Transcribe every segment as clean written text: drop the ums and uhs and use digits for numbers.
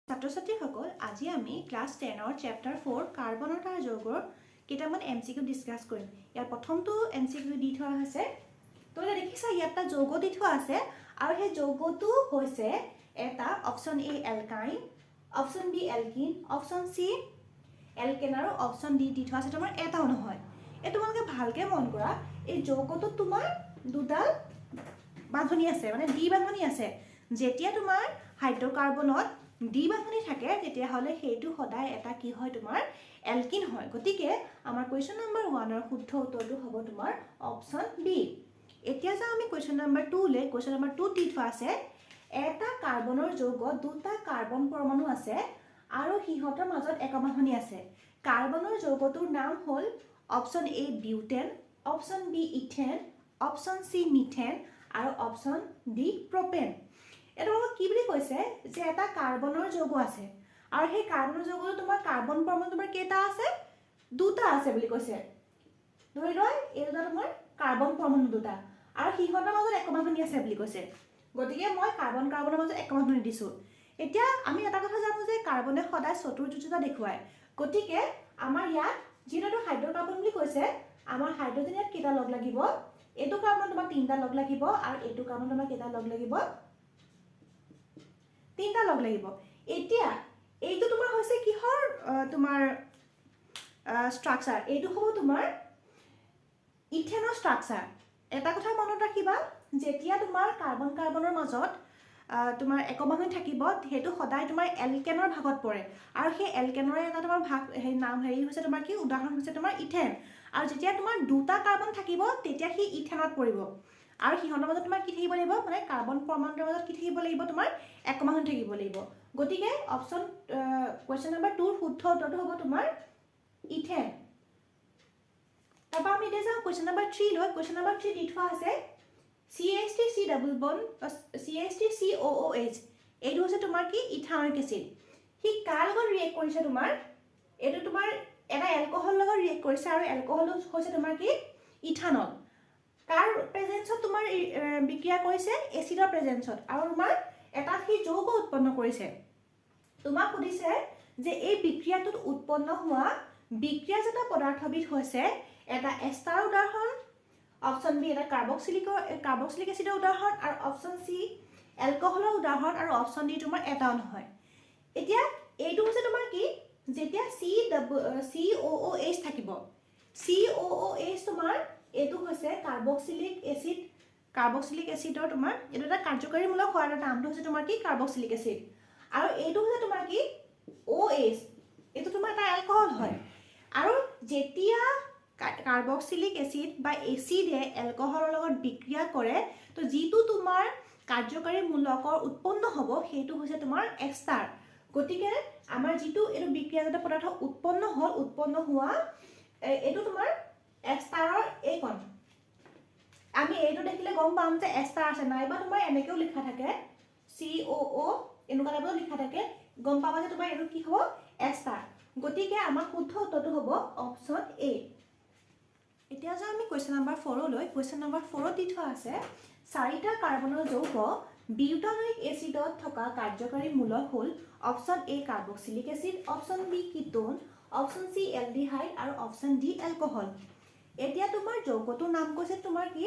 ছাত্ৰ ছাত্ৰীসকল, আজি আমি ক্লাছ 10ৰ চেপ্টাৰ 4 কাৰ্বন আৰু তাৰ যৌগৰ কেইটামান এমচিকিউ ডিছকাছ কৰিম। ইয়াৰ প্ৰথমটো এমচিকিউ দি থোৱা হৈছে। তোমালোকে দেখিছা, ইয়াত এটা যৌগ দি থোৱা আছে আৰু সেই যৌগটো হৈছে এটা option A alkyne, option B alkene, option C alkane আৰু অপশ্যন ডি দি থোৱা আছে তোমাৰ এটাও নহয়। এই তোমালোকে ভালকৈ মন কৰা, এই যৌগটোত তোমাৰ দুডাল বান্ধনি আছে, মানে দ্বি বান্ধনি আছে। যেতিয়া তোমাৰ হাইড্ৰকাৰ্বনত দ্বি বান্ধনি থাকে, তেতিয়াহ'লে সেইটো সদায় এটা কি হয়? তোমাৰ এলকিন হয়। গতিকে আমাৰ কুৱেশ্যন নম্বৰ 1ৰ শুদ্ধ উত্তৰটো হ'ব তোমাৰ অপশ্যন বি। এতিয়া যাওঁ আমি কুৱেশ্যন নম্বৰ 2লৈ। কুৱেশ্যন নম্বৰ 2ত দি থোৱা আছে, এটা কাৰ্বনৰ যৌগত দুটা কাৰ্বন পৰমাণু আছে আৰু সিহঁতৰ মাজত একবান্ধনি আছে। কাৰ্বনৰ যৌগটোৰ নাম হ'ল option A butane, option B ethane, option C methane আৰু অপশ্যন ডি প্ৰপেন। এইটো তোমাক কি বুলি কৈছে যে এটা কাৰ্বনৰ যৌগ আছে আৰু সেই কাৰ্বনৰ যৌগটো তোমাৰ কাৰ্বন পৰমাণু তোমাৰ কেইটা আছে? দুটা আছে বুলি কৈছে। ধৰি লোৱা, এই দুটা তোমাৰ কাৰ্বন পৰমাণু দুটা আৰু সিহঁতৰ মাজত একবান্ধনি আছে বুলি কৈছে। গতিকে মই কাৰ্বন কাৰ্বনৰ মাজত একবান্ধনি দিছোঁ। এতিয়া আমি এটা কথা জানো যে কাৰ্বনে সদায় চতুৰ্যোজ্যতা দেখুৱায়। গতিকে আমাৰ ইয়াত যিহেতু এইটো হাইড্ৰকাৰ্বন বুলি কৈছে, আমাৰ হাইড্ৰজেন ইয়াত কেইটা লগ লাগিব? এইটো কাৰ্বন তোমাৰ তিনিটা লগ লাগিব আৰু এইটো কাৰ্বন তোমাৰ কেইটা লগ লাগিব? তিনিটা লগ লাগিব। এতিয়া এইটো তোমাৰ হৈছে কিহৰ তোমাৰ ষ্ট্ৰাকচাৰ? এইটো হ'ব তোমাৰ ইথেনৰ ষ্ট্ৰাকচাৰ। এটা কথা মনত ৰাখিবা, যেতিয়া তোমাৰ কাৰ্বন কাৰ্বনৰ মাজত তোমাৰ একবান্ধনি থাকিব, সেইটো সদায় তোমাৰ এলকেনৰ ভাগত পৰে আৰু সেই এলকেনৰে এটা তোমাৰ ভাগ, সেই নাম হেৰি হৈছে তোমাৰ কি, উদাহৰণ হৈছে তোমাৰ ইথেন। আৰু যেতিয়া তোমাৰ দুটা কাৰ্বন থাকিব, তেতিয়া সি ইথেনত পৰিব আৰু সিহঁতৰ মাজত তোমাৰ কি থাকিব লাগিব? মানে কাৰ্বন পৰমাণুৰ মাজত কি থাকিব লাগিব? তোমাৰ একবান্ধনি থাকিব লাগিব। গতিকে অপশ্যন কুৱেশ্যন নম্বৰ 2ৰ শুদ্ধ উত্তৰটো হ'ব তোমাৰ ইথেন। তাৰপৰা আমি এতিয়া যাওঁ কুৱেশ্যন নম্বৰ 3লৈ। কুৱেশ্যন নম্বৰ 3 দি থোৱা আছে CH3 C double bond CH3 COOH। এইটো হৈছে তোমাৰ কি? ইথানইক এচিড। সি কাৰ লগত ৰিয়েক্ট কৰিছে? তোমাৰ এইটো তোমাৰ এটা এলকহল লগত ৰিয়েক্ট কৰিছে আৰু এলকহল হৈছে তোমাৰ কি? ইথানল। কাৰ প্ৰেজেঞ্চত তোমাৰ বিক্ৰিয়া কৰিছে? এচিডৰ প্ৰেজেঞ্চত আৰু তোমাৰ এটা সি যৌগ উৎপন্ন কৰিছে। তোমাক সুধিছে যে এই বিক্ৰিয়াটোত উৎপন্ন হোৱা বিক্ৰিয়াজাত পদাৰ্থবিধ হৈছে এটা এষ্টাৰ উদাহৰণ, অপশ্যন বি এটা কাৰ্বক্সিলিক এচিডৰ উদাহৰণ আৰু অপশ্যন চি এলকহলৰ উদাহৰণ আৰু অপশ্যন ডি তোমাৰ এটাও নহয়। এতিয়া এইটো হৈছে তোমাৰ কি? যেতিয়া চি ডাবল COOH থাকিব, COOH তোমাৰ এইটো হৈছে কাৰ্বক্সিলিক এচিড। কাৰ্বক্সিলিক এচিডৰ তোমাৰ এইটো এটা কাৰ্যকাৰীমূলক হোৱাৰ এটা নামটো হৈছে তোমাৰ কি? Carboxylic acid. আৰু এইটো হৈছে তোমাৰ কি? OH। এইটো তোমাৰ এটা এলকহল হয়। আৰু যেতিয়া কাৰ্বক্সিলিক এচিড বা এচিডে এলকহলৰ লগত বিক্ৰিয়া কৰে, তো যিটো তোমাৰ কাৰ্যকাৰী মূলকৰ উৎপন্ন হ'ব, সেইটো হৈছে তোমাৰ এষ্টাৰ। গতিকে আমাৰ যিটো এইটো বিক্ৰিয়াজাত পদাৰ্থ উৎপন্ন হ'ল, উৎপন্ন হোৱা এইটো তোমাৰ এষ্টাৰৰ এইকণ। আমি এইটো দেখিলে গম পাম যে এষ্টাৰ আছে। নাইবা তোমাৰ এনেকৈও লিখা থাকে, COO এনেকুৱা টাইপতো লিখা থাকে, গম পাবা যে তোমাৰ এইটো কি হ'ব? এষ্টাৰ। গতিকে আমাৰ শুদ্ধ উত্তৰটো হ'ব অপশ্যন এ। এতিয়া যাওঁ আমি কুৱেশ্যন নম্বৰ 4লৈ। কুৱেশ্যন নম্বৰ 4ত দি থোৱা আছে, চাৰিটা কাৰ্বনৰ যৌগ বিউটানয়িক এচিডত থকা কাৰ্যকাৰী মূলক হ'ল option A carboxylic acid, option B ketone, option C aldehyde আৰু অপশ্যন ডি এলকহল। এতিয়া তোমাৰ যৌগটোৰ নাম কৈছে তোমাৰ কি?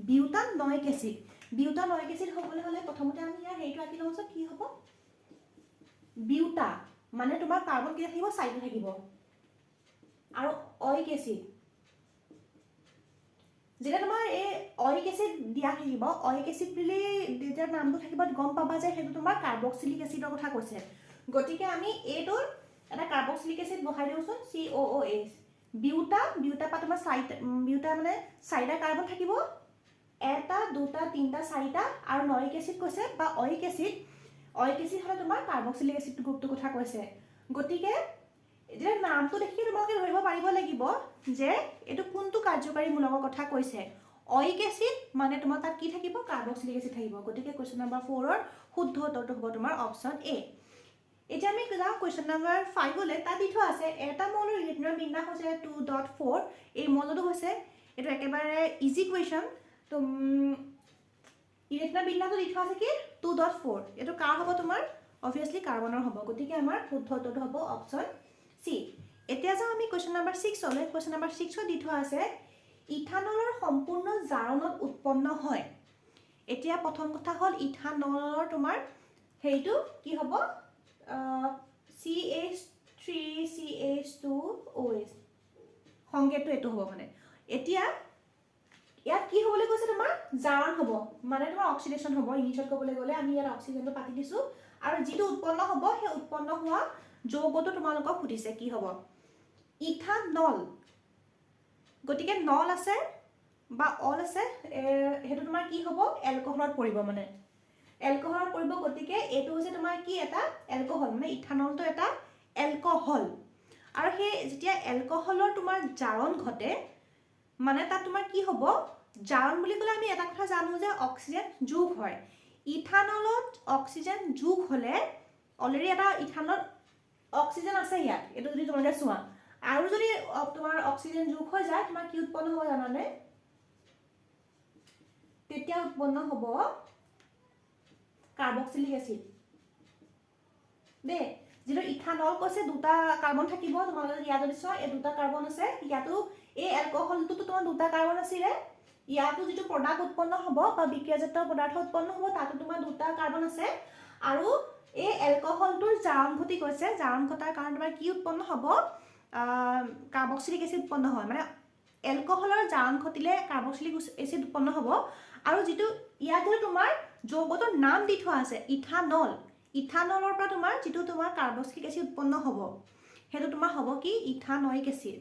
বিউটানয়িক এচিড। বিউটানয়িক এচিড হ'বলৈ হ'লে প্ৰথমতে আমি ইয়াৰ হেৰিটো আঁকি লওঁচোন, কি হ'ব? বিউটা মানে তোমাৰ কাৰ্বন কেইটা থাকিব? চাৰিটা থাকিব। আৰু অইক এচিড, যেতিয়া তোমাৰ এই অইক এচিড দিয়া থাকিব, অইক এচিড বুলি যেতিয়া নামটো থাকিব, গম পাবা যে সেইটো তোমাৰ কাৰ্বক্সিলিক এচিডৰ কথা কৈছে। গতিকে আমি এইটোৰ এটা কাৰ্বক্সিলিক এচিড বহাই দিওঁচোন, COOH। বিউটা, বিউটা পৰা তোমাৰ চাৰিটা, বিউটা মানে চাৰিটা কাৰ্বন থাকিব, এটা, দুটা, তিনিটা, চাৰিটা। আৰু নয়িক এচিড কৈছে বা অইক এচিড, অইক এচিড হ'লে তোমাৰ কাৰ্বক্সিলিক এচিড গ্ৰুপটোৰ কথা কৈছে। গতিকে এতিয়া নামটো দেখি তোমালোকে ধৰিব পাৰিব লাগিব যে এইটো কোনটো কাৰ্যকাৰী মূলকৰ কথা কৈছে। অইক এচিড মানে তোমাৰ তাত কি থাকিব? কাৰ্বক্সিলিক এচিড থাকিব। গতিকে কুৱেশ্যন নম্বৰ 4ৰ শুদ্ধ উত্তৰটো হ'ব তোমাৰ অপশ্যন এ। এতিয়া আমি যাওঁ কুৱেশ্যন নম্বৰ 5লৈ। তাত দি থোৱা আছে, এটা মৌলৰ ইলেক্ট্ৰনৰ বিন্যাস হৈছে 2.4। এই মৌলটো হৈছে, এইটো একেবাৰে ইজি কুৱেশ্যন। তো ইলেক্ট্ৰনৰ বিন্যাসটো দি থোৱা আছে কি? 2.4। এইটো কাৰ হ'ব? তোমাৰ অভিয়াছলি কাৰ্বনৰ হ'ব। গতিকে আমাৰ শুদ্ধ উত্তৰটো হ'ব অপশ্যন চি। এতিয়া যাওঁ আমি কুৱেশ্যন নাম্বাৰ 6লৈ। কুৱেশ্যন নাম্বাৰ 6ত দি থোৱা আছে ইথানলৰ সম্পূৰ্ণ জাৰণত উৎপন্ন হয়। এতিয়া প্ৰথম কথা হ'ল ইথানলৰ তোমাৰ হেৰিটো কি হ'ব, CH3 CH2OH, সংকেতটো এইটো হ'ব। মানে এতিয়া ইয়াত কি হ'বলৈ কৈছে, তোমাৰ জাৰণ হ'ব, মানে তোমাৰ অক্সিডেশ্যন হ'ব। ইংলিছত ক'বলৈ গ'লে আমি ইয়াত অক্সিজেনটো পাতি দিছোঁ আৰু যিটো উৎপন্ন হ'ব সেই উৎপন্ন হোৱা যৌগটো তোমালোকক সুধিছে কি হ'ব। ইথানল, গতিকে নল আছে বা অল আছে, সেইটো তোমাৰ কি হ'ব, এলকহলত পৰিব, মানে এলকহলত পৰিব। গতিকে এইটো হৈছে তোমাৰ কি এটা এলকহল, মানে ইথানলটো এটা এলকহল। আৰু সেই যেতিয়া এলকহলৰ তোমাৰ জাৰণ ঘটে, মানে তাত তোমাৰ কি হ'ব, জাৰণ বুলি ক'লে আমি এটা কথা জানো যে অক্সিজেন যোগ হয়। ইথানলত অক্সিজেন যোগ হ'লে অলৰেডি এটা ইথানলত অক্সিজেন আছে ইয়াত, এইটো যদি তোমালোকে চোৱা, আৰু যদি তোমাৰ অক্সিজেন যোগ হৈ যায়, তোমাৰ কি উৎপন্ন হ'ব জানানে? তেতিয়া উৎপন্ন হ'ব কাৰ্বক্সিলিক এচিড দেই। যিটো ইথানল কৈছে দুটা কাৰ্বন থাকিব। তোমালোকে ইয়াত যদি চোৱা, এই দুটা কাৰ্বন আছে। ইয়াতো এই এলকহলটোতো তোমাৰ দুটা কাৰ্বন আছিলে। ইয়াতো যিটো প্ৰডাক্ট উৎপন্ন হ'ব বা বিক্ৰিয়াজাত পদাৰ্থ উৎপন্ন হ'ব, তাতো তোমাৰ দুটা কাৰ্বন আছে। আৰু এই এলকহলটোৰ জাৰণ ঘটি গৈছে। জাৰণ ঘটাৰ কাৰণে তোমাৰ কি উৎপন্ন হ'ব? কাৰ্বক্সিলিক এচিড উৎপন্ন হয়। মানে এলকহলৰ জাৰণ ঘটিলে কাৰ্বক্সিলিক এচিড উৎপন্ন হ'ব। আৰু যিটো ইয়াত যিটো তোমাৰ যৌগটোৰ নাম দি থোৱা আছে ইথানল, ইথানলৰ পৰা তোমাৰ যিটো তোমাৰ কাৰ্বক্সিলিক এচিড উৎপন্ন হ'ব, সেইটো তোমাৰ হ'ব কি ইথানয়িক এচিড,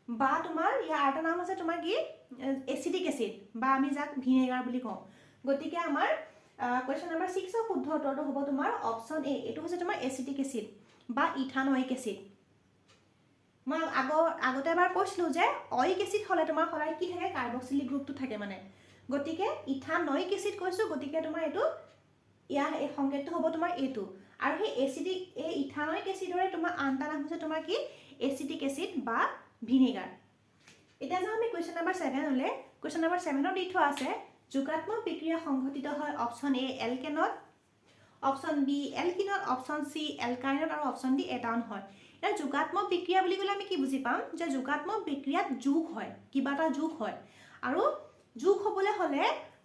বা তোমাৰ ইয়াৰ আৰু এটা নাম আছে তোমাৰ কি এচিটিক এচিড, বা আমি যাক ভিনেগাৰ বুলি কওঁ। গতিকে আমাৰ কুৱেশ্যন নম্বৰ 6ৰ শুদ্ধ উত্তৰটো হ'ব তোমাৰ অপশ্যন এ। এইটো হৈছে তোমাৰ এচিটিক এচিড বা ইথানয়িক এচিড। মই আগতে এবাৰ কৈছিলোঁ যে অইক এচিড হ'লে তোমাৰ সদায় কি থাকে? কাৰ্বক্সিলিক গ্ৰুপটো থাকে। মানে গতিকে ইথানয়িক এচিড কৈছোঁ, গতিকে তোমাৰ এইটো ইয়াৰ এই সংকেতটো হ'ব তোমাৰ এইটো। আৰু সেই এচিডিক এই ইথানয়িক এচিডৰে তোমাৰ আন এটা নাম হৈছে তোমাৰ কি এচিটিক এচিড বা ভিনেগাৰ। এতিয়া যাওঁ আমি কুৱেশ্যন নম্বৰ 7লৈ। কুৱেশ্যন নম্বৰ 7ত দি থোৱা আছে যোগাত্মক বিক্ৰিয়া সংঘটিত হয় অপশ্যন এ এলকেনত, অপশ্যন বি এলকিনত, অপশ্যন চি এলকাইনত আৰু অপশ্যন ডি এটাও নহয়। এতিয়া যোগাত্মক বিক্ৰিয়া বুলি ক'লে আমি কি বুজি পাম যে যোগাত্মক বিক্ৰিয়াত যোগ হয়, কিবা এটা যোগ হয়। আৰু যোগ হ'বলৈ হ'লে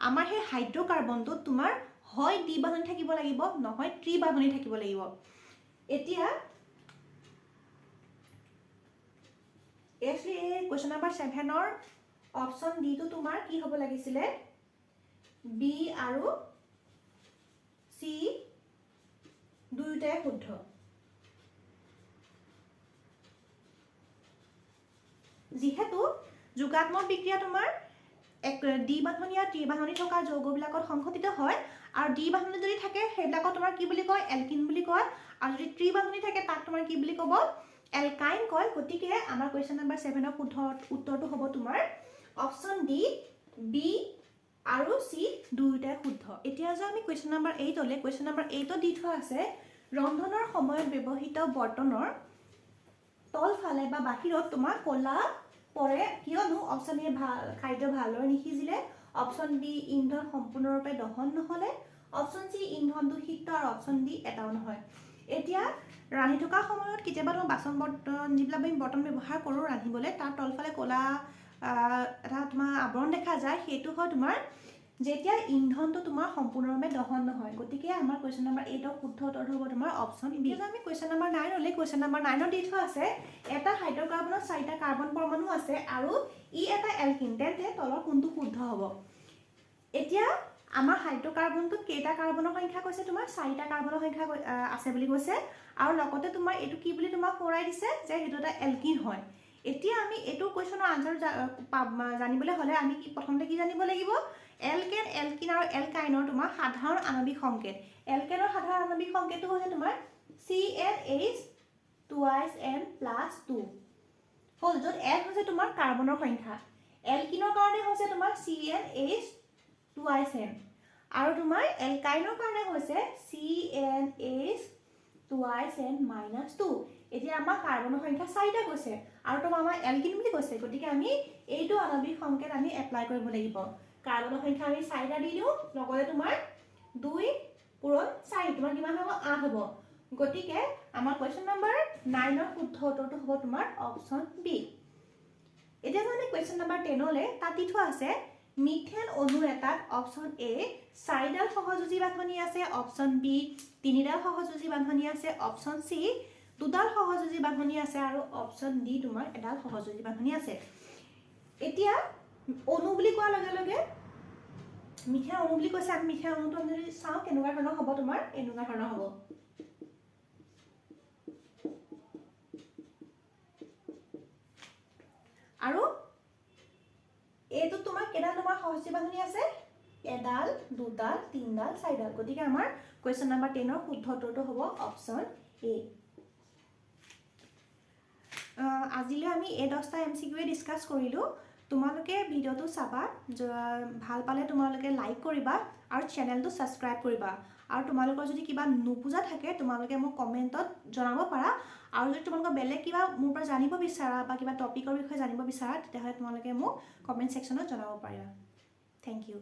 আমাৰ সেই হাইড্ৰ'কাৰ্বনটোত তোমাৰ হয় দ্বিবান্ধনি থাকিব লাগিব, নহয় ত্ৰিবান্ধনি থাকিব লাগিব। এতিয়া একচুৱেলি এই কুৱেশ্যন নম্বৰ 7ৰ অপশ্যন ডিটো তোমাৰ কি হ'ব লাগিছিলে? বি আৰু চি দুয়োটাই শুদ্ধ। যিহেতু যোগাত্মক বিক্ৰিয়া তোমাৰ এক দ্বিবান্ধনি আৰু ত্ৰিবান্ধনি থকা যৌগবিলাকত সংঘটিত হয়, আৰু দ্বিবান্ধনি যদি থাকে সেইবিলাকত তোমাৰ কি বুলি কয়? এলকিন বুলি কয়। আৰু যদি ত্ৰিবান্ধনি থাকে তাক তোমাৰ কি বুলি ক'ব? এলকাইন কয়। গতিকে আমাৰ কুৱেশ্যন নম্বৰ 7ৰ শুদ্ধ উত্তৰটো হ'ব তোমাৰ অপশ্যন ডি, বি আৰু চি দুয়োটাই শুদ্ধ। এতিয়া যাওঁ আমি কুৱেশ্যন নম্বৰ 8লৈ। কুৱেশ্যন নম্বৰ 8ত দি থোৱা আছে ৰন্ধনৰ সময়ত ব্যৱহৃত বৰ্তনৰ তলফালে বা বাহিৰত তোমাৰ ক'লা পৰে কিয়নো? অপশ্যন এ ভাল খাদ্য ভালদৰে নিসিজিলে, অপশ্যন বি ইন্ধন সম্পূৰ্ণৰূপে দহন নহ'লে, অপশ্যন চি ইন্ধন দূষিত আৰু অপশ্যন ডি এটাও নহয়। এতিয়া ৰান্ধি থকা সময়ত কেতিয়াবা তোমাৰ বাচন বৰ্তন, যিবিলাক আমি বৰ্তন ব্যৱহাৰ কৰোঁ ৰান্ধিবলৈ, তাৰ তলফালে ক'লা এটা তোমাৰ আৱৰণ দেখা যায়। সেইটো হয় তোমাৰ যেতিয়া ইন্ধনটো তোমাৰ সম্পূৰ্ণৰূপে দহন নহয়। গতিকে আমাৰ কুৱেশ্যন নম্বৰ 8ৰ শুদ্ধ উত্তৰটো হ'ব তোমাৰ অপশ্যন বি। এতিয়া আমি কুৱেশ্যন নম্বৰ 9লৈ। কুৱেশ্যন নম্বৰ 9ত দি থোৱা আছে এটা হাইড্ৰ'কাৰ্বনত চাৰিটা কাৰ্বন পৰমাণু আছে আৰু ই এটা এলকিন, তেন্তে তলৰ কোনটো শুদ্ধ হ'ব? এতিয়া আমাৰ হাইড্ৰ'কাৰ্বনটোত কেইটা কাৰ্বনৰ সংখ্যা কৈছে? তোমাৰ চাৰিটা কাৰ্বনৰ সংখ্যা আছে বুলি কৈছে। আৰু লগতে তোমাৰ এইটো কি বুলি তোমাক সোঁৱৰাই দিছে যে সেইটো এটা এলকিন হয়। এতিয়া আমি এইটো কুৱেশ্যনৰ আনচাৰ জানিবলৈ হ'লে আমি কি প্ৰথমতে কি জানিব লাগিব? এলকেন, এলকিন আৰু এলকাইনৰ তোমাৰ সাধাৰণ আণৱিক সংকেত। এলকেনৰ সাধাৰণ আণৱিক সংকেতটো হৈছে তোমাৰ C n H twice n plus 2 হ'ল, য'ত এন হৈছে তোমাৰ কাৰ্বনৰ সংখ্যা। এলকিনৰ কাৰণে হৈছে তোমাৰ C n H twice n আৰু তোমাৰ এলকাইনৰ কাৰণে হৈছে C n H twice n minus 2। এতিয়া আমাক কাৰ্বনৰ সংখ্যা চাৰিটা কৈছে আৰু তোমাৰ আমাৰ এলকিন বুলি কৈছে, গতিকে আমি এইটো আণৱিক সংকেত আমি এপ্লাই কৰিব লাগিব। কাৰ্বনৰ সংখ্যা আমি চাৰিটা দি দিওঁ, লগতে তোমাৰ 2 পূৰণ 4 তোমাৰ কিমান হ'ব? 8 হ'ব। গতিকে আমাৰ কুৱেশ্যন নম্বৰ 9ৰ শুদ্ধ উত্তৰটো হ'ব তোমাৰ অপশ্যন বি। এতিয়া আমি কুৱেশ্যন নম্বৰ 10লৈ, তাত দি থোৱা আছে মিথেন অণু এটাত অপশ্যন এ চাৰিডাল সহযোজী বান্ধনি আছে, অপশ্যন বি তিনিডাল সহযোজী বান্ধনি আছে, অপশ্যন চি দুডাল সহযোজী বান্ধনি আছে আৰু অপশ্যন ডি তোমাৰ এডাল সহযোজী বান্ধনি আছে। এতিয়া অণু বুলি কোৱাৰ লগে লগে মিথেন অণু বুলি কৈছে। আমি মিথেন অণুটো আমি যদি চাওঁ, কেনেকুৱা ধৰণৰ হ'ব? তোমাৰ এনেকুৱা ধৰণৰ হ'ব। আৰু এইটোত তোমাৰ কেইডাল তোমাৰ সহযোজী বান্ধনি আছে? এডাল, দুডাল, তিনিডাল, চাৰিডাল। গতিকে আমাৰ কুৱেশ্যন নাম্বাৰ 10ৰ শুদ্ধ উত্তৰটো হ'ব অপশ্যন এ। আজিলৈ আমি এই 10টা এমচিকিউৱে ডিছকাছ কৰিলোঁ। তোমালোকে ভিডিঅ'টো চাবা, ভাল পালে তোমালোকে লাইক কৰিবা আৰু চেনেলটো ছাবস্ক্ৰাইব কৰিবা। আৰু তোমালোকৰ যদি কিবা নুবুজা থাকে, তোমালোকে মোক কমেণ্টত জনাব পাৰা। আৰু যদি তোমালোকৰ বেলেগ কিবা মোৰ পৰা জানিব বিচাৰা বা কিবা টপিকৰ বিষয়ে জানিব বিচাৰা, তেতিয়াহ'লে তোমালোকে মোক কমেণ্ট ছেকশ্যনত জনাব পাৰিবা। Thank you.